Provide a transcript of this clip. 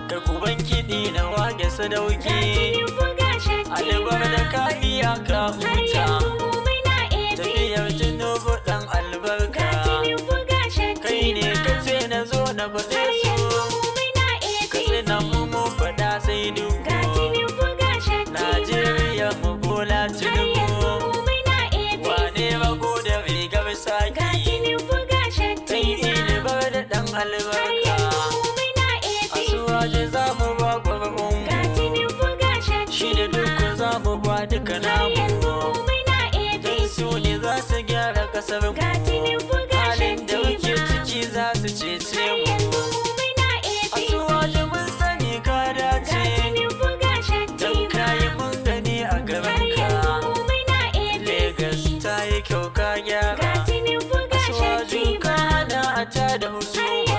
Kar ku ban kiɗi na wage Ga Sadauki. Tinubu ga Shettima. Alibar da ka iya ka Har huta. yanzu mu muna Tafiyar APC. Tinubu ɗan albarka. Ga Tinubu ga Kai ne Shettima. ka ce na zo na faɗe Har su. yanzu mu muna Katsina APC. mu mu faɗa sai Ga duku. Tinubu ga Shettima. Najeriya mu Bola Har Tinubu. yanzu mu muna APC. Wane rago da rigar Ga saki. Tinubu ga Kai Shettima. ilibar da ɗan Har albarka. yanzu mu muna APC. Asuwaje za mu ba ƙwar'un. Ga Tinubu ga Shi da Shettima. dukkan za mu ba duka Har namu. yanzu mu muna Dan APC. su ne za su gyara kasar mu. Ga Tinubu ga Halin da muke Shettima. ciki za su cece Har mu. yanzu mu muna APC. Asuwaje mun sani ka Ga dace. Tinubu ga Dan Shettima. kayi mun gani a Har garin yanzu ka. mu muna APC. Legas ta yi kyau ka Ga gyara. Tinubu ga Asuwaju Shettima. kana a ta da Har husuma.